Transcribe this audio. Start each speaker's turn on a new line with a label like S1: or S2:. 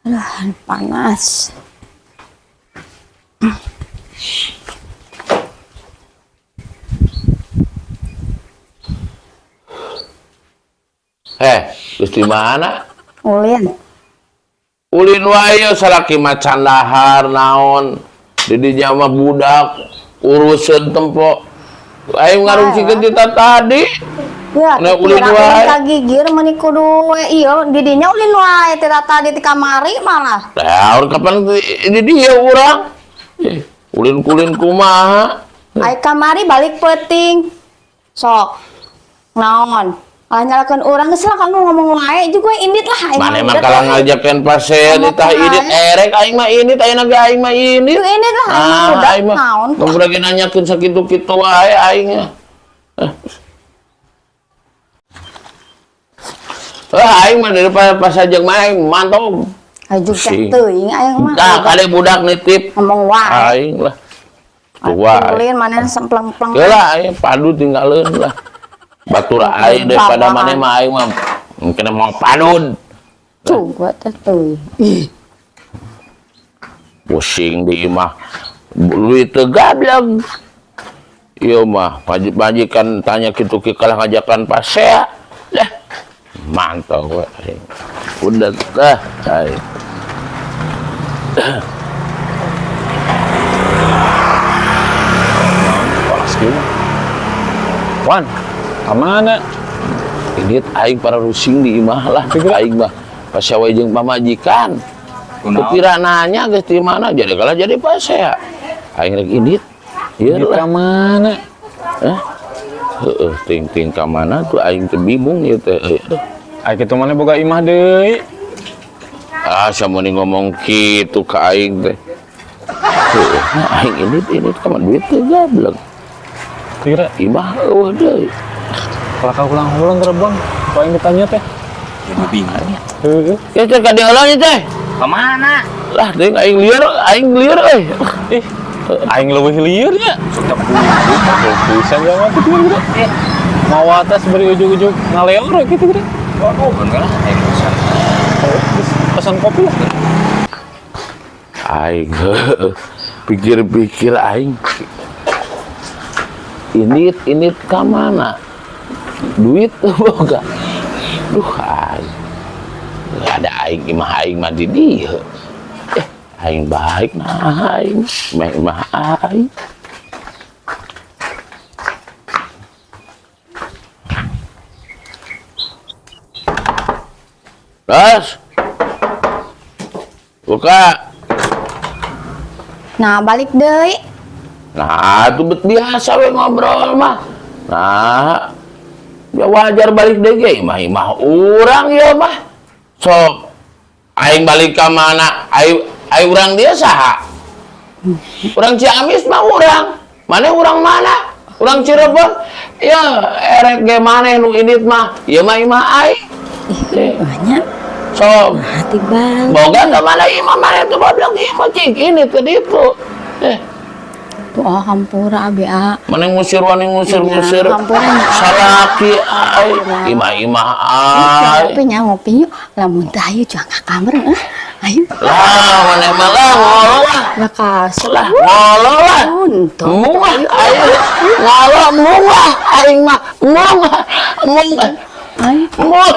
S1: Aduh, panas.
S2: Eh, geus di mana?
S1: Ulin.
S2: Ulin wae salaki macan dahar naon. Di dinya mah budak urusan tempo. Aing ngarungsikeun ti tadi.
S1: Ya,
S2: Nah, ulin wae.
S1: Ka gigir meuni kudu we ieu di dinya ulin wae ti tadi ti kamari malah.
S2: Lah, urang kapan di dia urang? Eh, ulin-kulin kumaha?
S1: Ai kamari balik peuting. Sok. Naon? Alah nyalakeun urang geus lah kamu ngomong wae juga indit lah aing
S2: Mana mah
S1: udah
S2: kalau
S1: teh.
S2: ngajakeun pasien
S1: Ngomong
S2: itah
S1: wae.
S2: indit erek aing mah indit ayeuna ge aing mah indit.
S1: Duh, indit lah, aing mah
S2: Ah,
S1: budak
S2: aing mah
S1: naon.
S2: Ngobrol ge nanyakeun sakitu-kitu wae aing mah. Ah, aing mah daripada pas ajeng mah aing mantog.
S1: Ajuk teh
S2: Pusing.
S1: teuing aing mah.
S2: Tah kade budak nitip
S1: Ngomong wae.
S2: aing lah. Tua.
S1: Ulin mana sempleng-pleng.
S2: Lah aing padu tinggalin lah. Batur aing daripada
S1: Bawahan.
S2: maneh mah aing mah mungkin mau padun.
S1: Tuh, gua teh teuing. Ih,
S2: Pusing di imah. Duit teu gableng. Ieu mah majikan tanya kitu ki kalah ngajakan pasea. Dah. Mantap we aing. Udah dah aing.
S3: Panas kieu. Wan, ka mana?
S2: Ini aing para rusing di imah lah. Aing mah pasea we jeung pamajikan. Kukira nanya geus di mana jadi kalah jadi pasea. Aing rek indit. Ieu
S3: Di
S2: lah.
S3: ka mana?
S2: Hah? Heeh, ting-ting ka mana tuh aing teh bingung ieu teh. Aduh.
S3: Ai kitu mana boga imah deui.
S2: Ah, sameuni ngomong kitu ka aing teh. Heeh, nah, aing indit ka mana duit teh gablek.
S3: Kira
S2: Imah eueuh deui.
S3: kalau kau ulang-ulang terbang, kau yang ditanya teh.
S4: Jadi bingung ya.
S3: Heeh.
S2: Ya teh ka dieu nya teh.
S4: Kemana?
S2: Lah, teh aing lieur euy.
S3: Ih, aing leuwih lieur nya.
S4: Sudah bubuk.
S3: Pisan jangan tuh kira. Mau atas beri ujug-ujug ngaleor gitu kira.
S4: Waduh, bener lah. Aing pesan.
S3: Oh, terus pesan kopi lah.
S2: Aing heueuh. Pikir-pikir aing. Indit ka mana? Duit teu boga. Duh, aing. Ada aing imah aing mah di dieu. Eh, aing baik nah aing. Imah imah aing. Terus. Buka.
S1: Nah, balik deui.
S2: Nah, itu bet biasa we ngobrol mah. Nah, ya wajar balik deui ge imah imah urang ya mah. Sok aing balik ka mana? Aing aing urang dia saha? Urang Ciamis mah urang. Mana urang mana? Urang Cirebon. Ya, erek ge maneh nu indit mah. Ieu mah imah aing.
S1: Ih, banyak
S2: Sok
S1: hati balik.
S2: boga ka mana imah maneh tuh goblok imah cik ini ke ditu. Eh,
S1: Tuh, oh, hampura abi a.
S2: mana ngusir wani ngusir
S1: Iya,
S2: ngusir
S1: hampura nya.
S2: salaki ai imah imah ai
S1: Ngopi nya ngopi yuk. Lamun teh ayo cuang ka kamar eh. Ayo.
S2: lah mana mah lah ngolo lah
S1: Lah kasur.
S2: lah ngolo lah
S1: Untung.
S2: mung lah aing ngolo mung lah aing mah mung mung
S1: Ayo.
S2: mung.